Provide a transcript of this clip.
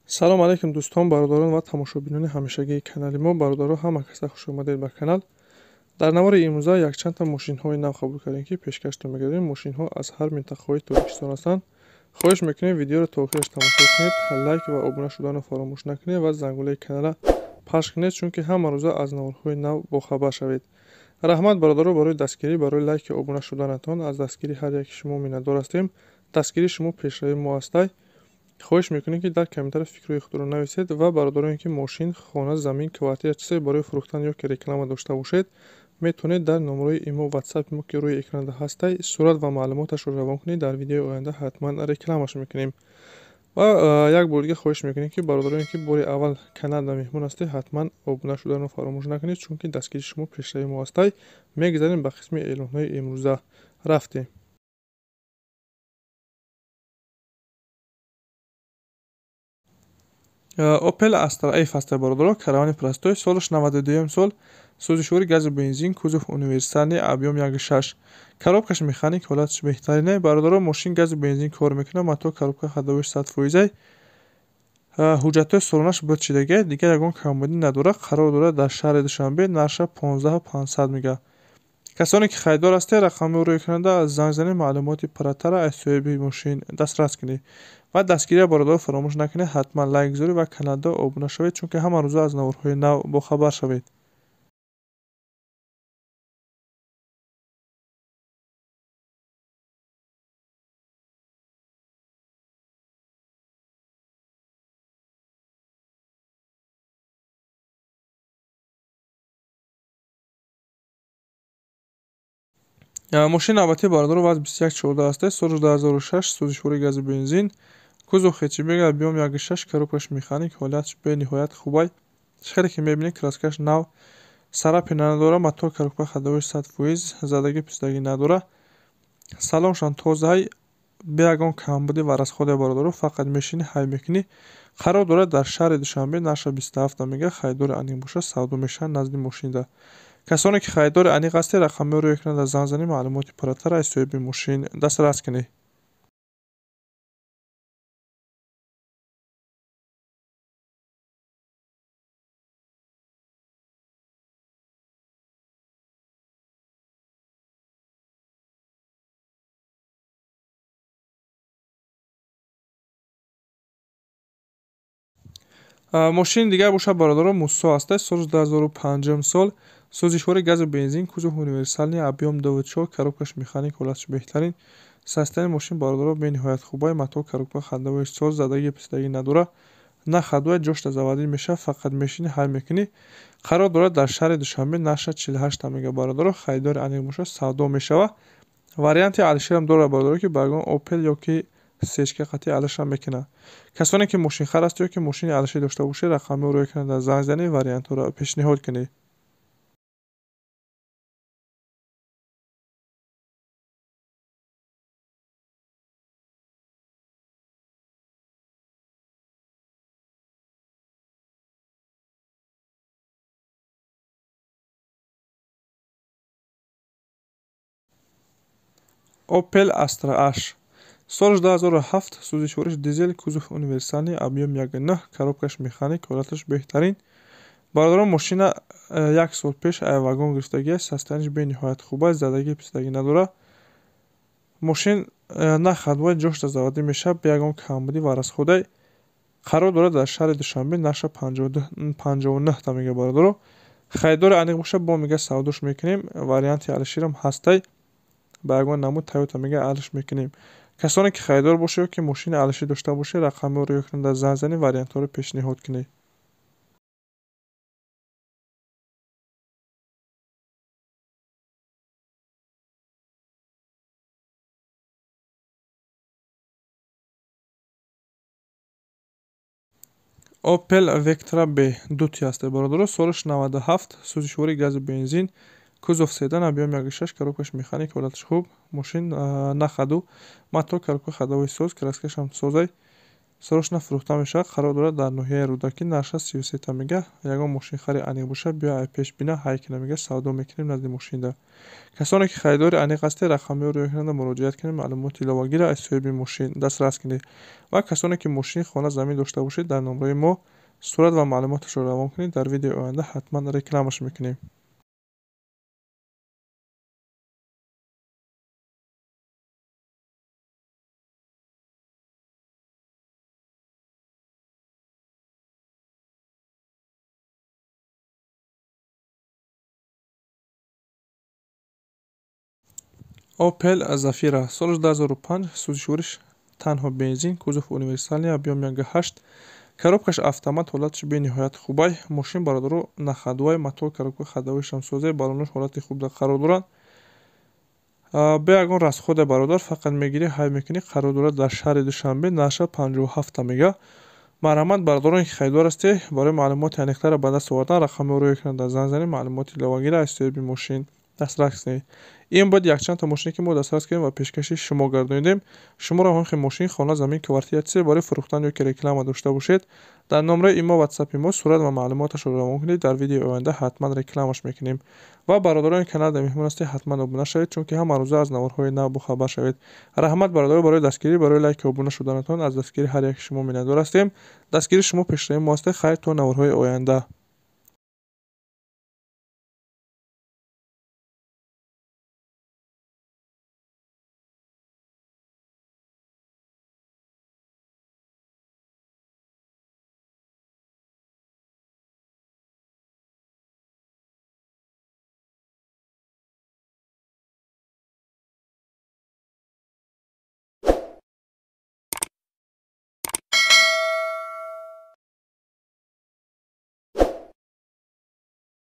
Салом алейкум дӯстон, бародарон ва тамошобинони ҳамешагии канали мо. Бародаро, ҳама каса хуш омадед ба канал. Дар навори имрӯза якчандта мошинҳои нав қабул кардем, ки пешкаштон мегардем. Мошинҳо аз ҳар минтақаҳои Тоҷикистон ҳастанд. Хоҳиш мекунем, видеоро то охираш тамошо кунед, лайк ва обуна шуданро фаромӯш накунед ва зангулаи каналра пахш кунед, чунки ҳама рӯза аз наворҳои нав бохабар шавед. Раҳмат, бародаро, барои дастгирӣ, барои лайки обуна шуданатон. Аз дастгирии ҳар яки шумо миннатдор ҳастем. Дастгирии шумо пешравии мо ҳастай. Хоҳиш мекунем, ки дар комментария фикрҳои худро нависед ва бародароне, ки мошин, хона, замин, квартира, чизе барои фурӯхтан ё ки реклама дошта бошед, метавонед дар номерои имо, ватсапи мо, ки рӯи экранда ҳастай, сурат ва маълумоташро равон кунед. Дар видеои оянда ҳатман рекламаш мекунем. Ва як бор дига хоҳиш мекунем, ки бародароне, ки бори аввал каналда меҳмон ҳастед, ҳатман обуна шуданро фаромӯш накунед, чунки дастгирии шумо пешравии мо ҳастай. Мегузарем ба қисми эълонҳои имрӯза. Рафтем. Opel Astra F ҳаста, бародаро, каравани простой, солаш 92 сол, сӯзишвори газу бензин, кузов универсальный, объем 1,6, коробкаш механик, ҳолаташ беҳтарине. Бародаро, мошин газу бензин кор мекунад, мотор, коробка, ходовоиш 100%. Ҳуҷҷатҳои солонаш буд шидагия, дигар ягон камбудӣ надорад. Қарор дорад дар шаҳри Душанбе, нарша 15 500 мега. Касоне ки харидор ҳастед, рақами рӯи экранда занг занед, маълумоти пурратара аз соҳиби мошин дастрас кунед. Ва дастгирия, бародаро, фаромӯш накунед, ҳатман лайк гузоред ва каналда обуна шавед, чунки ҳама рӯза аз наворҳои нав бохабар шавед. Мошини навбатии, бародаро, ВАЗ 2114 ҳаста, соли 2006, сӯзишвори газу бензин, кузов хэтчбек, объем 1,6, коробкаш механик, ҳолаташ бениҳоят хубай. Хеле ки мебинед, краскаш нав, царапина надора, мотор, коробка, ходовоиш 100%, задагӣ писдагӣ надора. Салоншам тозаи, бе ягон камбудӣ ва расходе, бародаро, фақат мешинӣ, ҳай мекунӣ. Қарор дорад дар шаҳри Душанбе, нарша 27 мега. Харидори аниқ бошад, савдо мешавад назди мошинда. Касоне ки харидори аниқ ҳастед, рақамҳои рӯи экранда занг занед, маълумоти пурратара аз соҳиби мошин дастрас кунед. Мошини дигар бошад, бародаро, Муссо ҳаста, соли 2005 сол, сӯзишвори газу бензин, кузов универсальный, объем 2,4, коробкаш механик, ҳолаташ беҳтарин. Состояние мошин, бародаро, бениҳоят хубай, мотор, коробка, ходовоиш соз, задагӣ писдагӣ надора, на ходовой ҷошта заводӣ мешавад, фақат мешинӣ, ҳай мекунӣ. Қарор дорад дар шаҳри Душанбе, нарша 48 мега. Бародаро, харидори аниқ бошад, савдо мешавад. Варианти алишерам дорад, бародаро, ки ба ягон Опел ё ки сечка қатъи алишам мекунад. Касоне ки мошинхар ҳастед ё ки мошини алишер дошта бошед, рақамҳои рӯи экранда занг занед, вариантҳоро пешниҳод кунед. Opel Astra H, соли 2007, сӯзишвориш дизел, кузов универсальный, объем 1,9, коробкаш механик, ҳолаташ беҳтарин. Бародарон, мошина як сол пеш вагон гирифтагиаст, состояниеш бениҳоят хуб аст, задагӣ писдагӣ надорад. Мошин на ходовой ҷошта заводӣ мешавад, бе ягон камбудӣ ва расходай. Қарор дорад дар шаҳри Душанбе, нарша 59 мега. Бародаро, харидори аниқ бошад, бо мега савдош мекунем. Варианти алишерам ҳастай, ба ягон намуд Тойота мега алиш мекунем. Касоне ки харидор бошед ё ки мошини алишер дошта бошед, рақамҳои рӯи экранда занг занед, вариантҳоро пешниҳод кунед. Opel Vectra B дути ҳаста, бародаро, солаш 97, сӯзишвори газу бензин, кузов седан, объем 1,6, коробкаш механик, ҳолаташ хуб. Мошин на ходу, мотор, коробка, ходовой соз, краскашам созай. Срочно фурӯхта мешавад, қарор дорад дар ноҳияи Рӯдакӣ, нархаш 33 та мега. Ягон мошинхари аниқ боша, биё ай пеш бина, ҳай кина мега, савдо мекунем назди мошинда. Касоне ки харидори аниқ ҳастед, рақамиҳоро рӯи экран муроҷиат кунед, маълумоти иловагиро аз соҳиби мошин дастрас кунед. Ва касоне ки мошин, хона, замин дошта бошед, дар номраи мо сурат ва маълумоташро равон кунед, дар видеои оянда ҳатман рекламаш мекунем. Opel Zafira соли 2005, сӯзишвориш танҳо бензин, кузов универсальный, объем 1,8, коробкаш автомат, ҳолаташ бениҳоят хубай. Мошин бародаро на ходовой, мотор, коробка ходовойшам созе, баллонош ҳолати хуб қарор доранд. Бе ягон расходе бародар, фақат мегирӣ, ҳай мекунӣ. Қарор дорад дар шаҳри Душанбе, нархаш 57 та мега. Марҳамат, бародароне ки харидор ҳастед, барои маълумоти аниқтарро ба даст овардан рақамҳоро рӯи экран дар занг занед, маълумоти иловагиро аз соҳиби мошин дастрас кунед. Ин бояд якчанд та мошине ки мо дастрас кардем ва пешкаши шумо гардонидем. Шуморо ҳам хел мошин, хона, замин, квартира, чизе барои фурӯхтан ё ки реклама дошта бошед, дар номраи имо, ватсапи мо сурат ва маълумоташро равон кунед, дар видеои оянда ҳатман рекламаш мекунем. Ва бародарони канал дар меҳмон ҳастед, ҳатман обуна шавед, чунки ҳама рӯза аз наворҳои нав бохабар шавед. Раҳмат бародаро барои дастгирӣ, барои лайки обуна шуданатон. Аз дастгирии ҳар яки шумо миннатдор ҳастем. Дастгирии шумо пешравии мо ҳастед. Хайр, то наворҳои оянда.